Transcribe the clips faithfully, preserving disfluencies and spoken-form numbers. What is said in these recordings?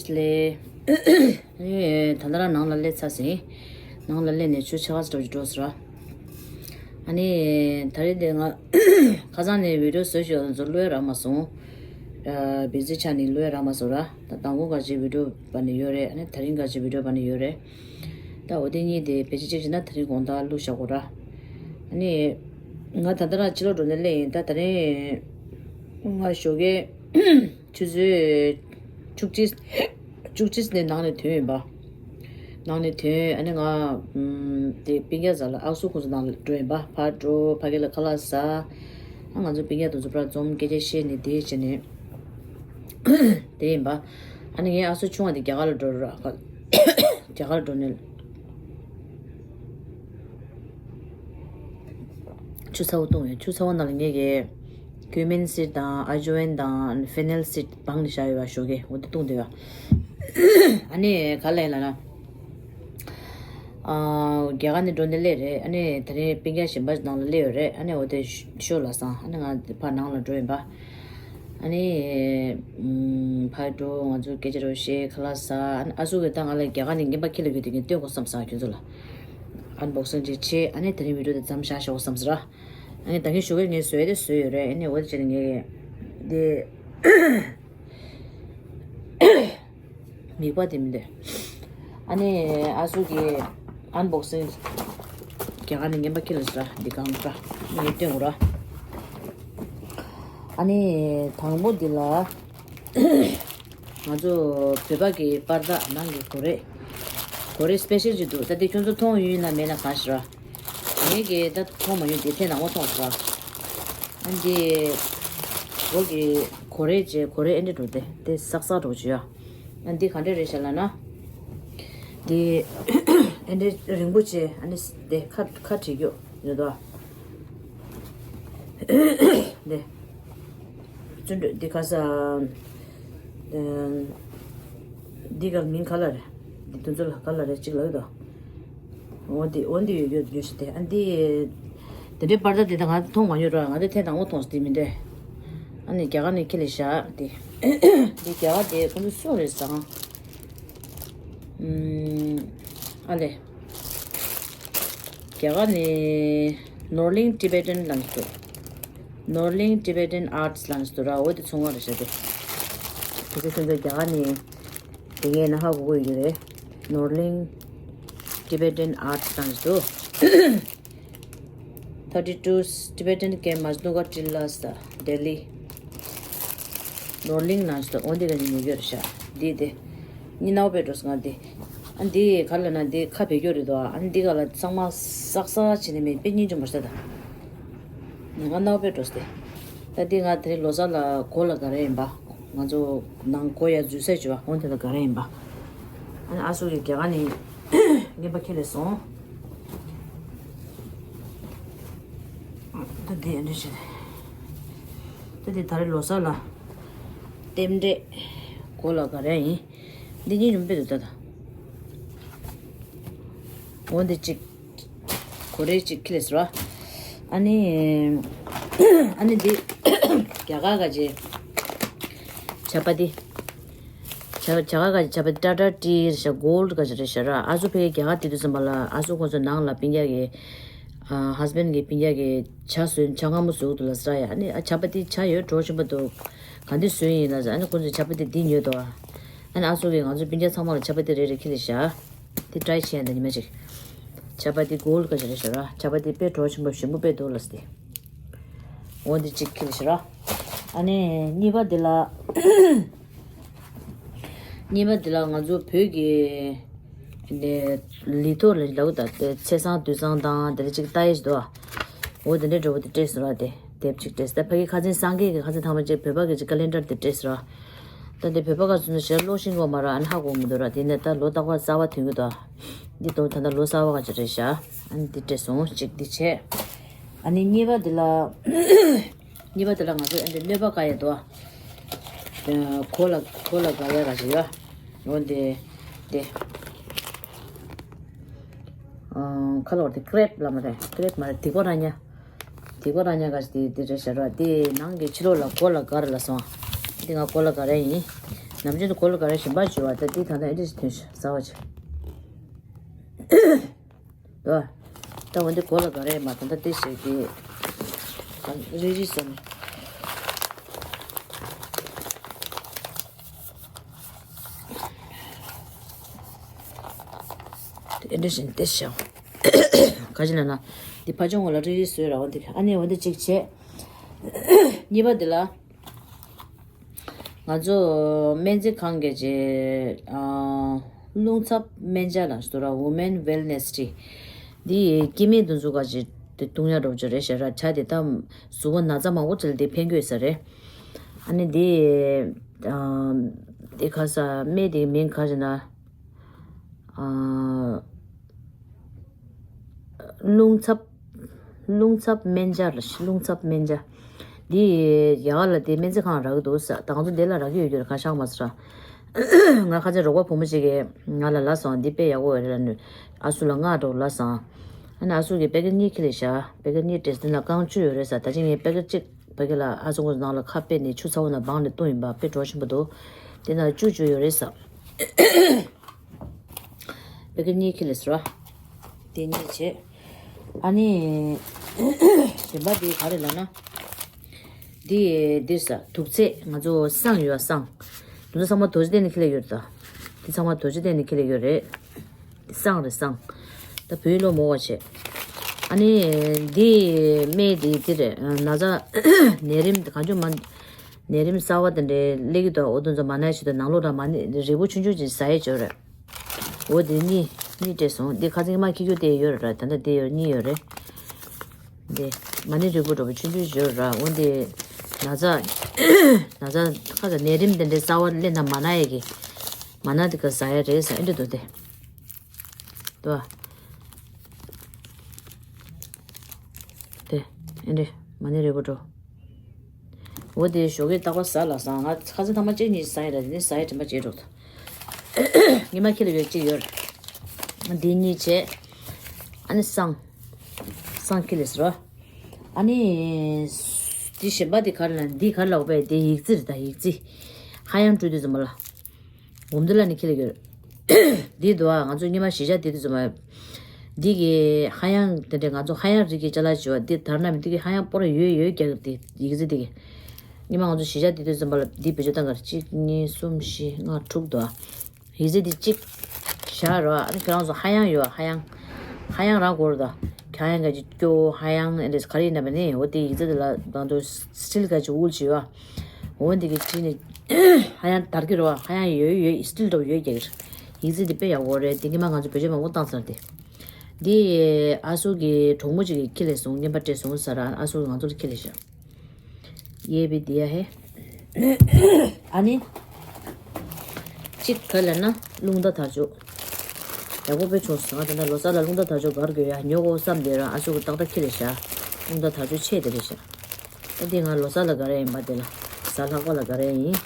ལས། ཨེ། ད་ལྟ་རང་ནང་ལ་སླེབས་ཚར་ཟིན། ནང་ལ་སླེབས་ནས་ཆུ་ཆ་ག་ཙམ་འགྲོ་ཅིག་འགྲོ་ཟེར་ར། ཨ་ནི། ད་རེས་དེ་ང་ཁ་སང་ནས་བི་ཌིའོ་བཟོས་ཤོག་ཚོ་བློས་རག་མ་སོང་། ཨ། བི་ཛི་ཆགས་ནས་བློས་རག་མ་སོང་ར། ད་དང་པོ་ག་ཅིག་བི་ཌིའོ་བ་ནས་ཡོད་རེད། ཨ་ནི་དེ་རིང་ག་ཅིག་བི་ཌིའོ་བ་ནས་ཡོད་རེད། ད་འོ་དེ་གཉིས་དེ་ཕལ་ཆེར་གཅིག་བྱས་ན་དེ་རིང་དགོང་དག་བླུགས་བཞག་གོ་ར། ཨ་ནི། ང་ད་ལྟ་རང་ཕྱི་ལོགས་འགྲོ་ནས་སླེབས་ཡིན། ད་དེ་རིང་ང་ཞོགས་ཀས་ཆུ་ཚོད་བཅུ་གཅིག་བཅུ་གཅིག་ནས་ནང་ནས་ཐོན་ཡིན་པ། ནང་ནས་ཐོན། ཨ་ནི་ང་ཨམ། དེ་སྤུན་ཀྱག་རྩ་ལ་ཨ་ཁུ་ཁོང་ཚོ་ནང་ལ་འགྲོ་ཡིན་པ། ཕར་འགྲོ། ཕ་གི་ལ་ཁ་ལག་ཟ། ཨ། ང་ཚོ་སྤུན་ཀྱག་དེ་ཚོ་ཕར་འཛོམས། སྐད་ཆ་བཤད་ནས་དེ་བྱས་ནས་དེ་ཡིན་པ། ཨ་ནི་ངའི་ཨ་ཁུ་ཆུང་བ་དེ་རྒྱ་གར་ལ་འགྲོ་ར། རྒྱ་གར་འགྲོ་ནས། ཆུ་ཚ་བོ་བཏུང་ཡོད། ཆུ་ཚ་བོ་ནང་ལ་ངས་ཀྱི་ཀུ་མིན་སིཌ་དང་ཨ་ཇུ་ཝན་དང་ཕེ་ནེལ་སིཌ་སྦངས་ནས་བཞག་ཡོད་པ། ཞོགས་ཀས་འོ་དེ་བཏུང་བསྡད་ཡོད། ཨ་ནི་ག་ལ་ཡིན་ལབ་ན། ཨ། རྒྱ་གར་ནས་འགྲོ་ནས་སླེབས་རེད། ཨ་ནི་དེ་རིང་སྤུན་ཀྱག་གཞན་པ་ནང་ལ་སླེབས་ཡོད་རེད། ཨ་ནི་འོ་དེ་ཤོ་ལ་སང་། ཨ་ནི་ང་ཕར་ནང་ལ་འགྲོ་ཡིན་པ། ཨ་ནི། ཨམ། ཕར་འགྲོ། ང་ཚོ་སྐད་ཆ་རོ་བཤད། ཁ་ལག་ཟ། ཨ་ནི་ཨ་ཁུ་གིས་ད་ང་ལ་རྒྱ་གར་ནས་རྔན་པ་ཁྱེར་ལ་ཡོད་དེ་ངས་སྟོན་དགོས་བསམ་སོང་ཁྱོད་ཚོ་ལ། ཨན་བོག་སིང་ཅིག་བྱེད། ཨ་ནི་དེ་རིང་བི་ཌིའོ་དེ་མཚམས་བཞག་ཆོག་བསམ་ཟེར་ར། ཨ་ནི་ད་གིན་ཞོགས་ཀས་ངས་བཟོས་དེ་བཟོས་ཡོད་རེད། ཨ་ནི་འོ་དེ་བྱས་ནས་ངས་དེ། མིད་པ་དེ་མི་འདུག་ཨ་ནི་ཨ་ཁུ་གིས་ཨན་བོག་སིང་། རྒྱ་གར་ནས་རྔན་པ་ཁྱེར་ལ་ཟེར་ར། འདི་གང་འདྲ་ངས་སྟོན་དགོས་ར། ཨ་ནི་དང་པོ་འདི་ལ། ང་ཚོ་བོད་པ་གི་པར་དག་ནང་གི་གོ་རེ། གོ་རེ་སི་པེ་ཤལ་ཅིག་འདུག་ད་དེ་ཁྱོད་ཚོ་མཐོང་ཡོད་ན་མེད་ན་གང་ཤེས་ར། ངས་ཀྱི་ད་མཐོང་མ་མྱོང་། དེ་ཐེངས་དང་པོ་མཐོང་སོང་ར། ཨ་འདི། འོ་གི་གོ་རེ་ཅེ་གོ་རེ་ཨེ་འདྲ་འགྲོ་དེ་དེ་སག་སག་འགྲོ་བྱོས་ཡ། ཨ་འདི་ག་འདྲ་རེད་ཤག་ལབ་ན། འདི་ཨེ་འདྲ་རིང་པོ་བྱས། ཨ་ནི་དེ་ཁ་ཁ་བྲིས་རྒྱུ་ཡོད་དོ། འདི། བརྩོན་འགྲུས་འདི་ག་ས། འདི་ག་མིང་ག་ལ་རེད། འདི་དུས་ཚོད་ལ་ག་ལ་རེད་ཅིག་ལབ་ཡོད་དོ། འོ་འདི་འོ་འདི་ཡོད་ཡོད་ཡོད་ཤི་དེ། ཨ་འདི། དེ་འདྲའི་པར་ད་དེ་ད་ང་མཐོང་མ་ཡོད་ར། ང་དེ་ཐེངས་དང་པོ་མཐོང་སོང་། དེ་མི་འདྲ། ཨ་ནི་རྒྱ་གར་ནས་ཁྱེར་ལས་བཞག་དེ། འདི་རྒྱ་གར་དེ་ཁོང་ཚོ་སུ་རེད་ཟེར་ན། ཨ་ལེ། རྒྱ་གར་ནས་ནོར་གླིང་ཊི་བེ་ཊན་ལབ་འདུག་ནོར་གླིང་ཊི་བེ་ཊན་ཨར་ཊི་ལབ་འདུག་ར། འོ་དེ་ཚོང་པ་རེད་ཤག་དེ། དེ་ཚོ་ཁྱོད་ཚོ་རྒྱ་གར་ནས་དེ་ངས་ན་ཧ་གོ་གི་ཡོད་རེད། ནོར་གླིང་ཊི་བེ་ཊན་ཨར་ཊི་ལབ་འདུག Thirty two Tibetan Ken Majnuka Trilasa Delhi. ནོར་གླིང་ནང་ཞིག་ཏུ་འོ་འདི་ག་ནས་ཉོ་རྒྱུ་རེད་ཤག་འདི་དེ། ཉི་ནའོ་པའི་འགྲོ་སོང་ང་འདི། ཨ་འདི་ག་ལ་ན་འདི་ཁ་བེད་སྐྱོ་རེད་དོ། ཨ་འདི་ག་ལ་ཚང་མ་སག་སག་བྱས་ནས་མེད་པའི་སྙིང་རྗེ་མ་ཤ་ད། ང་ནའོ་པའི་འགྲོ་སྟེ། ད་འདི་ང་དེ་རིང་ལོ་གསར་ལ་གོ་ལ་ག་རེ་ཡིན་པ། ང་ཚོ་ནང་གོ་ཡ་འཛུལ་ས་བྱས་པ་འོ་འདི་ལ་ག་རེ་ཡིན་པ། ཨ་ནི་ཨ་སུ་གི་རྒྱ་གར་ནས་རྔན་པ་ཁྱེར་ལས་སོང་། ད་འདི་ཨ་འདྲ་བྱས། ད་འདི་ད་རེས་ལོ་གསར་ལ་རྟེན་འབྲེལ་གོ་ལ་ག་རེ་ཡིན། འདི་གཉིས་ཡོང་པའི་འདུག་ད་ད། འོ་འདི་གཅིག་གོ་རེ་གཅིག་ཁྱེར་ལས་སོང་། ཨ་ནི། ཨ་ནི་འདི་རྒྱ་གར་ག་ཅེ་ཇ་པ་ཏི། ཇ་ཇ་ག་ག་ཇ་པ་ཏི་ཊ་ཊ་ཊི་རེད་ཤག་གོལ་ཌི་ག་ཅེ་རེད་ཤག་ར། ཨ་སུ་ཕ་གིར་རྒྱ་གར་དེ་དུས་ཙམ་པ་ལ་ཨ་སུ་ཁོང་ཚོ་ནང་ལ་སྤུན་ཀྱག་གི། ཨ་ཧས་བྷེན་གི་སྤུན་ཀྱག་གི་ཇ་བཟོས། ཇ་མངར་མོ་བཟོས་འདུག་ལ་ཟེར་ཡ། ཨ་ནི་ཨ་ཇ་པ་ཏི་ཇ་ཡོད་གྲོགས་ཆེན་པོ་འདུག་ག་འདི་བཟོས་ཡིན་ལ་ཟེར། ཨ་ནི་ཁོང་ཚོས་ཇ་པ་ཏི་འདི་ཉོས་འདུག་ཨ་ནི་ཨ་སུ་གིས་ང་ཚོ་སྤུན་ཀྱག་ཚང་མ་ལ་ཇ་པ་ཏི་རེ་རེ་ཁྱེར་ལས་ཤག་དེ་ཊ་རའི་བྱས་ཡ་ད་ཉི་མ་གཅིག་ཇ་པ་ཏི་གོལ་ཌི་ག་ཅེ་རེད་ཤག་ར། ཇ་པ་ཏི་དཔེ་གྲོགས་ཆེན་པོ་ཞིམ་པོ་དཔེ་འདུག་ལ་ཟེར་ཏེ། འོ་འདི་གཅིག་ཁྱེར་ཤག་ར། ཨ་ནི་གཉིས་པ་འདི་ལ། གཉིས་པ་འདི་ལ་ང་ཚོ་བོད་ཀྱི་ནས་ལི་ཐོ་ལ་ལའུ་ད་དེ་ཚེས་བཟང་དུས་བཟང་དང་དེ་འདྲ་གཅིག་ལྟ་ཡས་ཤིག་འདུག་འོ་དེ་འདྲའི་འདྲ་བོ་དེ་སྤྲད་སོང་ར། དེ་དེབ་གཅིག་སྤྲད་སོང་། ད་ཕ་གི་ཁ་སང་སངས་རྒྱས་ཀྱི་ཁ་སང་ཐང་པ་གཅིག་བོད་པ་གི་གཅིག་ཀ་ལེན་ཌར་དེ་སྤྲད་སོང་ར། ད་དེ་བོད་པ་ག་ཚོད་ན་ཞེ་ཀློག་ཤེས་ཀྱི་ཡོད་མ་རེད། ཨ་ནི་ཧ་གོ་མི་འདུག་ར། དེ་ནས་ད་ལོ་རྟག་པར་གསར་པ་ཐོན་གྱི་འདུག་འདི་དོ་ད་ལྟ་ལོ་གསར་པ་ག་ཅིག་རེད་ཤག་ཨ་ནི་འདི་སྤྲད་སོང་། གཅིག་འདི་བྱས། ཨ་ནི་གཉིས་པ་འདི་ལ། གཉིས་པ་དེ་ལ་ང་ཚོས་ཨ་འདྲ་གནོད་པ་དཀའ་ཡས་དོ། གོ་ལ་གོ་ལ་དགའ་ཡས་ར་ཞིག་ཡོད། འོ་འདི་འདི། ཁ་ལོར་དེ་ཀྲེབ་ལ་མ་རེད། ཀྲེབ་མ་རེད། དིག་པ་ར་ཉ། དིག་པ་ར་ཉ་ག་ཞིག་དེ་དེ་རེད་ཤག་ར། དེ་ནང་གི་ཕྱི་ལོགས་ལ་གོ་ལ་དགའ་ར་ལ་སོང་། འདི་ང་གོ་ལ་དགའ་ར་ཡིན། ནམ་རྒྱུན་དུ་གོ་ལ་ག་རེ་ཞིམ་པ་བྱེད་པ་ད་འདི་ད་ལྟ་ཨེ་འདྲ་ཞིག་ཐོན་ཤག་ཟ་བ་ཆེ། ད་ད་འོན་ཏེ་གོ་ལ་ག་རེ་མ་ད་ལྟ་དེ་ཞིག་གི་རེ་རེ་ཟ་ནས། དེ་འདྲ་བཞིན་ཏེ་ཤོག་ག་ཅི་ལ་ན། འདི་ཕ་ཆུང་ངོ་ལ་རི་རི་བཟོས་ར་འོ་འདི་ཨ་ནི་འོ་འདི་གཅིག་བྱས། གཉིས་པ་འདི་ལ། ང་ཚོ་སྨན་རྩིས་ཁང་གི་ཅེ་རླུང་འཚབ་སྨན་ཆ་ལ་སོ་ར་Women Wellness Tea། འདི་སྐྱེ་དམན་དུ་འཛུགས་ག་ཅེ་དེ་བཏུང་ཡ་འགྲོ་ཅེ་རེད་ཤ་ར་ཆ་དེ་ད་གཟུགས་པོ་ན་ཚ་མང་པོ་ཅིལ་དེ་ཕན་གོས་ས་རེད། ཨ་ནི་འདི་འདི་ཁ་ས་སྨན་དེ་མིང་ཁ་ཅེ་ན། རླུང་འཚབ། རླུང་འཚབ་སྨན་སྦྱར་ལ་རླུང་འཚབ་སྨན་སྦྱར། འདི་ཡ་ག་ལ་དེ་སྨན་རྩིས་ཁང་རག་གི་འདུག་ས་ད་ང་ཚོ་འདི་ལ་རག་གི་ཡོད་རྒྱུ་རེད་ཁ་ཤག་མ་ཟེར། ང་ཁ་ཚན་རོགས་པ་བུ་མོ་ཅིག་གིས་ང་ལ་ལབ་སོང་འདི་དཔེ་ཡག་པོ་ཡོད་རེད་ལབ་ནས་ཨ་སུ་ལ་མངགས་འགྲོ་ལབ་སོང་། ཨ་ནི་ཨ་སུ་གིས་པེ་ཀེ་གཉིས་ཁྱེར་ལས་བཞག་པེ་ཀེ་གཉིས་སྤྲད་འདི་ལ་རྐང་བཅུ་ཡོད་རེད་ས་ད་ཅི་ངས་པེ་ཀེ་གཅིག་པེ་ཀེ་ལ་ཨ་སུ་ཁོ་ཚོ་ནང་ལ་ཁ་ཕྱེ་ནས་ཆུ་ཚ་བོ་ནང་སྦངས་ནས་བཏུང་ཡིན་པ་དཔེ་གྲོགས་ཆེན་པོ་འདུག་དེ་ན་བཅུ་བཅུ་ཡོད་རེད་ས། པེ་ཀེ་གཉིས་ཁྱེར་ལས་སོ། དེ་གཉིས་བྱས། ཨ་ནི། གཞན་པ་དེ་ག་རེ་ལབ་ན། འདི་འདིར་ས་དུག་ཚད་ང་ཚོ་བསང་ཡོད་བསང་། དུག་ཚོད་ཚང་མ་རྡོ་རྗེ་གདན་ནས་ཁྱེར་ལས་ཡོད་རེད་ད། འདི་ཚང་མ་རྡོ་རྗེ་གདན་ནས་ཁྱེར་ལས་ཡོད་རེད། འདི་བསང་རེད་བསང་། ད་བོད་ཡིག་ཀློག་མོ་བ་བྱས། ཨ་ནི། འདི་སྨན་འདི་འདི་རེད་ན་ཚ། ནད་རིམས་གང་བྱུང་མ། ནད་རིམས་གསར་བ་དེ་འདྲའི་སླེབས་ཀྱི་འདུག་འོ་དེ་ཚོ་མ་ན་ཡ་ཆེད་དུ་ནང་ལོགས་ལ་མ་ཎི་རིལ་བུ་ཆུང་ཆུང་ཅིག་ཟ་ཡས་ཅིག་ཡོད་རེད། འོ་དེ་གཉིས་གཉིས་སྤྲད་སོང་འདི་ཁ་ཚིག་མ་ཁྱི་ཁྱུ་དེ་ཡོད་རེད་ད་ལྟ་དེ་ཡོད་གཉིས་ཡོད་རེད། འདི་མ་ཎི་རིལ་བུ་འདྲ་པོ་ཆུང་ཆུང་ཅིག་ཡོད་རེད་འོ་འདི་ན་ཚ་ན་ཚ་ཁ་ཚ་ནད་རིམས་དེ་འདྲའི་གསར་བ་སླེབས་ན་མ་ན་ཡས་ཀྱི་མ་ན་དེ་ག་ཟ་ཡས་རེད་ཟ་ཨེ་འདྲ་འདུག་དེ། དོ། དེ། ཨེ་འདྲེ། མ་ཎི་རིལ་བུ་འགྲོ། འོ་དེ་ཞོགས་ཀས་རྟག་པར་ཟ་ལ་ཟ་ང་ཁ་ཚ་ཐ་མ་གཅིག་གཉིས་ཟ་ཡིན་ར་དེ་ནི་ཟ་ཡི་དྲན་པ་བརྗེད་འགྲོ། ཉི་མ་ཁྱི་ལ་ཡོད་གཅིག་ཡོད། འདི་གཉིས་བྱས། ཨ་ནི་སང་། སང་ཁྱི་ལ་ཟེར་བ། ཨ་ནི། འདི་གཞན་པ་འདི་ག་རེ་ལ་འདི་ག་རེ་ལ་འོ་པས་འདི་ཡིག་རྩིས་རེད་ད་ཡིག་རྩིས། ཧ་ཡང་སྤྲོད་དུས་ཙམ་པ་ལ། འོ་འདི་ལ་ནི་ཁྱི་ལ་ཡོད། འདི་འདུག་ཨ་ང་ཚོ་སྔོན་མ་གཞིས་ཆགས་འདི་དུས་ཙམ་པ། འདི་གི་ཧ་ཡང་དེ་འདྲའི་ང་ཚོ་ཧ་ཡང་རིགས་ཀྱི་ཅ་ལག་བྱི་བ་འདི་དར་ན་མི་འདི་གི་ཧ་ཡང་སྤོ་ར་ཡོད་ཡོད་རྒྱག་གི་འདི་ཡིག་རྩིས་འདི་གི། སྔོན་མ་ང་ཚོ་གཞིས་ཆགས་འདི་དུས་ཙམ་པ་ལ་འདི་བེད་སྤྱོད་བཏང་གར་གཅིག་གཉིས་གསུམ་བཞི་ལྔ་དྲུག་འདུག་ཨ། ཡིག་རྩིས་འདི་གཅིག་བཞག་རོགས་ཨ་ནི་ཁྱེད་རང་ཚོ་ཧ་ཡང་ཡོད་ཧ་ཡང་། ཧ་ཡང་རང་གོ་ར་ད། ཁྱ་ཡང་ག་ཅིག་སྐྱོ་ཧ་ཡང་ཨེ་འདྲས་ག་རེ་ཡིན་ན་མ་ནི་འོ་དེ་ཡིག་རྩིས་འདི་ལ་དང་དུ་སི་ཊིལ་ག་ཅིག་འུལ་བྱི་བ། འོ་འདི་གི་བྲིས་ནས་ཧ་ཡང་དར་གི་རོ་ཧ་ཡང་ཡོད་ཡོད་སི་ཊིལ་འདྲ་བོ་ཡོད་རྒྱག་གི་རེད། ཡིག་རྩིས་འདི་དཔེ་ཡག་པོ་རེད་འདི་ངས་མ་ང་ཚོ་བེད་སྤྱོད་མང་པོ་བཏང་ཚར་ཏེ། འདི་ཨ་སུ་གི་གྲོགས་མོ་ཅིག་གིས་ཁྱི་ལས་སོང་རྔན་པ་སྤྲད་སོང་ཟེར་ཨ་སུ་ང་ཚོ་ལ་ཁྱི་ལས་ཤག་ཡེ་བི་དི་ཡ་ཧེ། ཨ་ནི། གཅིག་ག་ལ་ན་རླུང་རྟ་དར་ལྕོག་ཡག་པོ་དཔེ་བྱུང་སོང་ང་དེ་འདྲ་ལོ་གསར་ལ་རླུང་རྟ་དར་ལྕོག་གར་དགོས་ཡ་ཉོ་དགོས་བསམ་དེ་རང་ཨ་སུ་གི་ཏག་ཏག་ཁྱི་ལས་ཤག་རླུང་རྟ་དར་ལྕོག་ཆེ་དེ་རེད་ཤག་ཨ་འདི་ང་ལོ་གསར་ལ་ག་རེ་ཡིན་པ་དེ་ལ། གཟའ་ལྷག་པ་ལ་ག་རེ་ཡིན།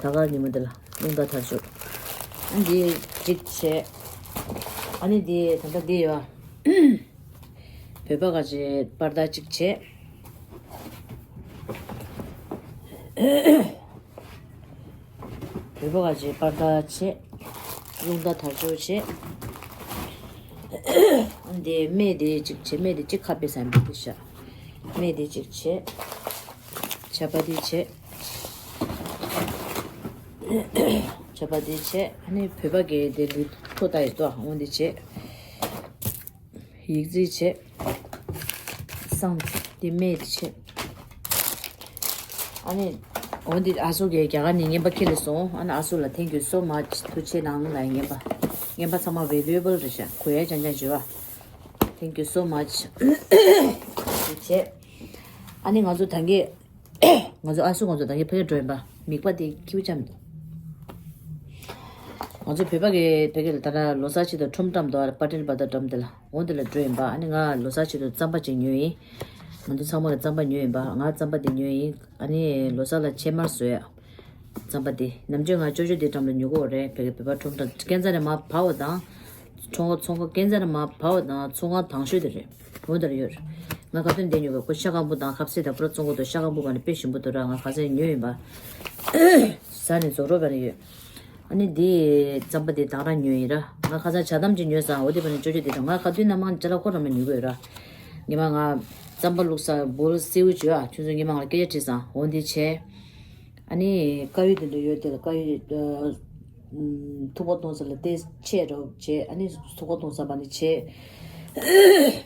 ད་ག་ཉིན་མོ་འདི་ལ་རླུང་རྟ་དར་ལྕོག་ཨ་འདི་གཅིག་བྱས། ཨ་ནི་འདི་ད་ལྟ་འདི་ཡོད། བོད་པ་ག་ཅེ་པར་ད་གཅིག་བྱས། བོད་པ་ག་ཅེ་པར་ད་བྱས། རླུང་རྟ་དར་ལྕོག་བྱས། འདི་སྨན་འདི་གཅིག་བྱས་སྨན་འདི་གཅིག་ཁ་པེ་སན་འདི་ཤ། སྨན་འདི་གཅིག་བྱས། ཆ་པ་འདི་བྱས། ཆ་པ་འདི་བྱས་ཨ་ནི་བོད་པ་གི་འདི་ལུས་ཐོ་ད་ཡི་ཏོ་འོ་འདི་བྱས། ཡིག་རྩིས་བྱས། སང་འདི་སྨན་འདི་བྱས། ཨ་ནི། འོ་འདི་ཨ་སུ་གིས་རྒྱ་གར་ནས་རྔན་པ་ཁྱེར་ལས་སོང་ཨ་ནི་ཨ་སུ་ལ་thank you so much ཐུགས་རྗེ་གནང་ལ་རྔན་པ། རྔན་པ་ཚང་མ་valuable རེད་ཤག་གུ་ཡ་ཅང་ཅང་བྱེད་བ། Thank you so much ཐུགས་རྗེ་ཆེ། ཨ་ནི་ང་ཚོ་ད་གིན་ང་ཚོ་ཨ་སུ་ང་ཚོ་ད་གིན་ཕ་གིར་འགྲོ་ཡིན་པ་མིག་པ་དེ་ཁྱིའུ་ཅམ་འདུག་ང་ཚོ་བོད་པ་གི་ཕ་གི་ལ་ད་ལྟ་ལོ་གསར་ཆེད་དུ་ཁྲོམ་བཀྲམ་འདུག་པ་ཊལ་པ་ད་བཀྲམ་དེ་ལ། འོ་འདི་ལ་འགྲོ་ཡིན་པ་ཨ་ནི་ང་ལོ་གསར་ཆེད་དུ་རྩམ་པ་ཅིག་ཉོས་ཡིན། ང་ཚོ་ཚང་མ་གི་རྩམ་པ་ཉོས་ཡིན་པ་ང་རྩམ་པ་དེ་ཉོས་ཡིན། ཨ་ནི་ལོ་གསར་ལ་ཕྱེ་མར་བཟོས་ཡ། རྩམ་པ་དེ་ནམ་རྒྱུན་ང་ཅོ་ཅོ་དེ་འགྲམ་ལ་ཉོ་གི་ཡོད་རེད། ཕ་གི་བོད་པ་ཁྲོམ་ཁྲོམ་ཀན་ཛ་ནས་མར་བབས་པ་དང་། ཚོང་ཁང་ཚོང་ཁང་ཀན་ཛ་ནས་མར་བབས་པ་དང་ཚོང་ཁང་དང་ཤོས་དེ་རེད། འོ་འདི་ལ་ཡོད་རེད། ང་ཁ་ཏོན་དེ་ཉོ་གི་ཁོ་ཤ་སྐམ་པོ་དང་ཁ་ཟས་དང་པུ་ར་བཙོང་གི་འདུག་ཤ་སྐམ་པོ་བ་ནི་དཔེ་ཞིམ་པོ་འདུག་ར་ང་ཁ་ཟས་ཉོས་ཡིན་པ། ཟ་ནས་རྫོགས་རོགས་པ་རེ་ཡོད། ཨ་ནི་འདི་རྩམ་པ་འདི་དང་རང་ཉོས་ཡིན་ར། ང་ཁ་སང་ཇ་དམ་ཅིག་ཉོས་ཙང་འོ་དེ་བ་ནི་ཅོ་ཅོ་དེ་དང་ང་ཁ་ཐུན་ན་མང་ཅ་ལག་ཁོ་རང་མ་ཉོ་གི་ཡོད་ར། ཉི་མ་ང་རྩམ་པ་བླུགས་ས་འབུལ་སེའུ་བྱོས་ཨ། ཁྱོད་ཚོ་ཉི་མ་ང་ལ་སྐད་ཆ་དྲིས་ཙང་འོ་འདི་བྱས། ཨ་ནི་དཀར་ཡོལ་དེ་འདྲ་ཡོད་དེ་ལ་དཀར་ཡོལ་ཐུག་པ་གཏོང་ས་ལ་ཏེ་ཆད་རོགས་བྱས། ཨ་ནི་ཐུག་པ་གཏོང་ས་བ་ནི་བྱས།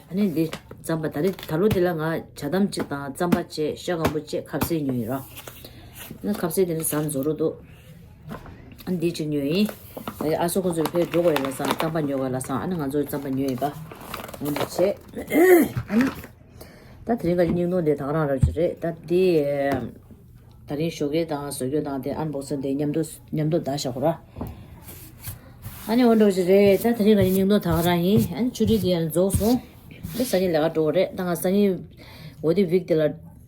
ཨ་ནི་འདི་རྩམ་པ་ད་རེས་ད་ལོ་འདི་ལ་ང་ཇ་དམ་གཅིག་དང་རྩམ་པ་བཅས་ཤ་སྒམ་པོ་བཅས་ཁ་ཟས་ཉོས་ཡིན་ར། ང་ཁ་ཟས་དེ་འདྲ་ཟ་ན་རྫོགས་རོགས་འདུག་ཨ་ནི་འདི་གཅིག་ཉོས་ཡིན། ཨ་ནི་ཨ་སོ་ཁོང་ཚོའི་ཕེབས་འགྲོ་དགོས་ཡོད་ལ་སང་རྩམ་པ་ཉོ་དགོས་ལ་སང་། ཨ་ནི་ང་ཚོའི་རྩམ་པ་ཉོས་ཡིན་པ། འོ་འདི་བྱས། ཨ་ནི། ད་དེ་རིང་ག་ཅི་སྙིང་དོང་དེ་དང་རང་ར་ཅིག་རེད་ད་དེ། ད་རིང་ཞོགས་ཀས་དང་བཟོ་རྒྱུ་དང་དེ་ཨན་བོག་སིང་དེ་མཉམ་དུ་མཉམ་དུ་བདའ་བཞག་གོ་ར། ཨ་ནི་འོ་འདྲ་ཅིག་རེད། ད་དེ་རིང་ག་ཅི་སྙིང་དོང་དང་རང་ཡིན། ཨ་ནི་ཆུ་ཊི་དེ་ཡང་རྫོགས་སོང་། དེ་སང་ཉིན་ལས་ཀ་འགྲོ་གི་རེད། ད་ང་སང་ཉིན་འོ་དེ་ཝིག་དེ་ལ་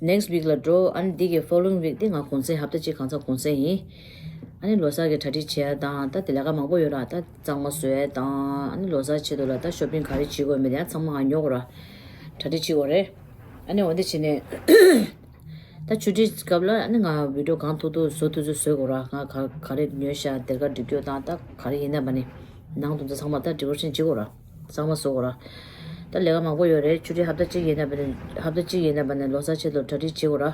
ནེག་སི་ཝིག་ལ་འགྲོ། ཨ་ནི་དེ་གི་ཕོ་ལོ་ཝིང་ཝིག་དེ་ང་གུང་སེང་ཧབ་ཏ་གཅིག་གང་ཚ་གུང་སེང་ཡིན། ཨ་ནི་ལོ་གསར་གྱི་གྲ་སྒྲིག་བྱེད་ཡ་དང་ད་དེ་ལས་ཀ་མང་པོ་ཡོད་ར། ད་གཙང་མ་བཟོ་ཡ་དང་ཨ་ནི་ལོ་གསར་ཆེད་དུ་ལ་ད་ཤོ་པིང་ག་རེ་བྱེད་དགོས་མེད་དེ་ཡང་ཚང་མ་ང་ཉོ་དགོས་ར། གྲ་སྒྲིག་བྱེད་དགོས་རེད། ཨ་ནི་འོ་འདི་བྱས་ནས་ད་ཆུ་ཊི་སྐབས་ལ་ཨ་ནི་ང་བི་ཌི་ཡོ་གང་ཐུབ་ཐུབ་བཟོ་ཐུབ་ཚོད་བཟོ་དགོས་ར། ང་ག་ག་རེ་ཉོས་ཤག་སྡེར་ཁ་སྒྲིག་རྒྱུ་དང་ད་ག་རེ་ཡིན་ན་མ་ནི་ནང་དུ་ཚང་མ་ད་ཌི་ཝར་ཤན་བྱེད་དགོས་ར། གཙང་མ་བཟོ་དགོས་ར། ད་ལས་ཀ་མང་པོ་ཡོད་རེད། ཆུ་ཊི་ཧབ་ཏ་གཅིག་ཡིན་ན་བ་ནི་ཧབ་ཏ་གཅིག་ཡིན་ན་བ་ནི་ལོ་གསར་ཆེད་དུ་གྲ་སྒྲིག་བྱེད་དགོས་ར།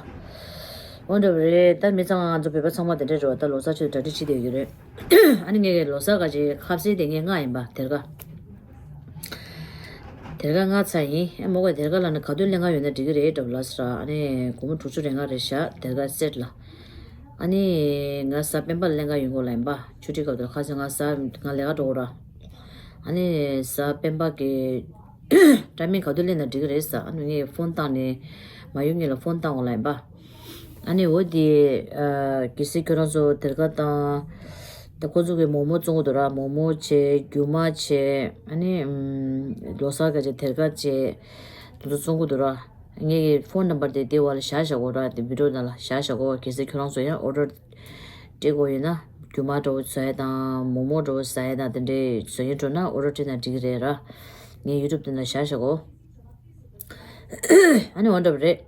འོ་འདྲ་བ་རེད། ད་མི་ཚང་མ་ང་ཚོ་བོད་པ་ཚང་མ་དེ་འདྲ་རེད་བ། ད་ལོ་གསར་ཆེད་དུ་གྲ་སྒྲིག་བྱེད་བསྡད་ཡོད་རེད། ཨ་ནི་ངས་ལོ་གསར་ག་ཅིག་ཁ་ཟས་དེ་ངས་མངགས་ཡིན་པ་སྡེར་ཁ། སྡེར་ཁ་མངགས་ཚར་ཡིན། ཨ་མོ་ག་སྡེར་ཁ་ལ་ནི་ག་དུས་ལེན་ག་ཡོད་ན་འགྲིག་གི་རེད་འདྲ་བ་ལབ་སོང་ར། ཨ་ནི་སྒོར་མོ་དྲུག་ཅུ་རེ་ལྔ་རེད་ཤག་སྡེར་ཁ་སེ་ཊི་ལ། ཨ་ནི་ང་གཟའ་སྤེན་པ་ལ་ལེན་ག་ཡོང་དགོས་ལབ་ཡིན་པ། ཆུ་ཊི་སྐབས་དེར་ཁ་སང་ང་གཟའ་ང་ལས་ཀ་འགྲོ་དགོས་ར། ཨ་ནི་གཟའ་སྤེན་པ་གི་ཊའི་མིང་ག་དུས་ལེན་ན་འགྲིག་གི་རེད་ཟེར། ཨ་ནི་ངས་ཕོན་བཏང་ནས་མ་ཡུམ་གཉིས་ལ་ཕོན་བཏང་དགོས་ལབ་ཡིན་པ། ཨ་ནི་འོ་དེ་ཨ་གལ་སྲིད་ཁྱོད་རང་ཚོ་སྡེར་ཁ་བཏང་། ད་ཁོ་ཚོ་གི་མོག་མོག་བཙོང་གི་འདུག་ར། མོག་མོག་བྱས། རྒྱུ་མ་བྱས། ཨ་ནི་ཨམ་ལོ་གསར་ག་ཅིག་སྡེར་ཁ་བྱས། དེ་ཚོ་བཙོང་གི་འདུག་ར། ངའི་ཕོན་ནམ་བར་དེ་དེ་བ་ལ་བཞག་བཞག་གོ་ར། དེ་བི་ཌི་ཡོ་ནང་ལ་བཞག་བཞག་གོ་གལ་སྲིད་ཁྱོད་རང་ཚོ་ཡང་ཨོ་ཌར་སྤྲད་དགོས་ཡོད་ན། རྒྱུ་མ་འདྲ་བོ་བཟོ་ཡ་དང་མོག་མོག་འདྲ་བོ་ཟ་ཡ་དང་དེ་འདྲའི་བཟོ་སྙིང་བྲོ་ན་ཨོ་ཌར་སྤྲད་ན་འགྲིག་གི་རེད་ར། ངའི་ཡུ་ཊུབ་དེ་ན་བཞག་བཞག་གོ་ཨ་ནི་འོ་འདྲ་བ་རེད།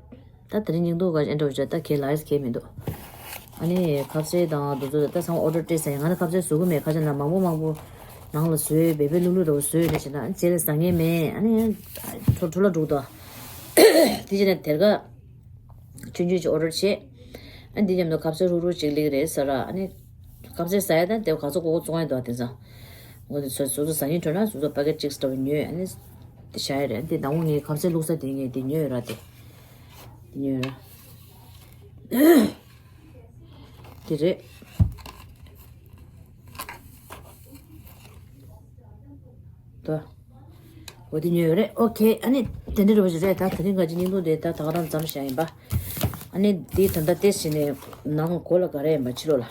ད་དེ་རིང་སྙིང་སྡུག་ག་ཨེ་འདྲ་བ་བྱས་ད་ཁྱེད་ལ་ཡེ་སི་ཁྱེད་མི་འདུག་ཨ་ནི་ཁ་ཟས་དང་དེ་ཚོ་ད་ཚང་མ་ཨོ་ཌར་སྤྲད་ས་ཡིན། ང་ནི་ཁ་ཟས་བཟོ་གི་མེད། ཁ་ཆེ་ན་མང་པོ་མང་པོ་ནང་ལ་བཟོས་བེ་བེ་ལུག་ལུག་འདྲ་བོ་བཟོས་རེད་བྱས་ན་ཨ་ནི་རྗེས་ལ་ཟ་མཁན་མེད། ཨ་ནི་འཕྲོ་འཕྲོ་བརླག་འགྲོ་གི་འདུག་དེ་བྱས་ན་སྡེར་ཁ་ཆུང་ཆུང་ཅིག་ཨོ་ཌར་བྱས། ཨ་ནི་འདི་མཉམ་དུ་ཁ་ཟས་ཧྲུག་ཧྲུག་ཅིག་སླེབས་ཀྱི་རེད་ཟེར་ར། ཨ་ནི་ཁ་ཟས་ཟ་ཡ་ད་དེ་ག་ཚོད་གོ་གོ་བཙོང་ཡ་འདུག་དེང་སང་། འོ་དེ་ཚོ་སོ་སོ་ཟ་སྙིང་བྲོ་ན་སོ་སོ་པ་ཀེ་ཊི་ཅིག་འདྲ་བོ་ཉོས། ཨ་ནི་དེ་བཞག་ཡ་རེད། ཨ་ནི་དེ་ནང་མོ་ངའི་ཁ་ཟས་བླུགས་ས་དེ་ངས་དེ་ཉོས་ཡོད་ར། དེ་དེ་ཉོས་ཡོད་ར། དེ་རེད། ད། འོ་དེ་ཉོས་ཡོད་རེད། ཨོ་ཁེ། ཨ་ནི་དེ་འདྲ་རེད་པ་ཞིག་རེད། ད་དེ་རིང་ག་ཅི་སྙིང་སྡུག་དེ་ད་ད་ག་རང་མཚམས་བཞག་ཡིན་པ། ཨ་ནི་དེ་ད་ལྟ་ཏེ་བྱས་ནས་ནང་གོ་ལ་ག་རེ་ཡིན་པ་ཕྱི་ལོགས་ལ།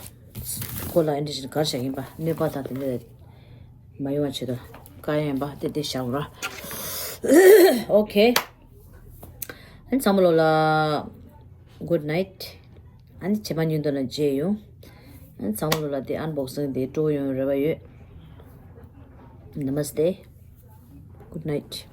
གོ་ལ་ཨེ་འདྲ་ཞིག་གར་བཞག་ཡིན་པ། གནོད་པ་དང་དེ་འདྲ་མ་ཡོང་བ་ཆེད་དུ་བཀག་ཡ་ཡིན་པ་དེ་དེ་བཞག་ར། ཨོ་ཁེ། ཨ་ནི་ཚང་མ་ལོ་ལ་གུཌ་ནའིཊ། ཨ་ནི་རྗེས་མ་སྙིང་སྡུག་ལ་མཇལ་ཡོང་། ཨ་ནི་ཚང་མ་ལོ་ལ་དེ་ཨན་བོག་སིང་དེ་སྤྲོ་ཡོང་རེ་བ་ཡོད། Namaste. Good night.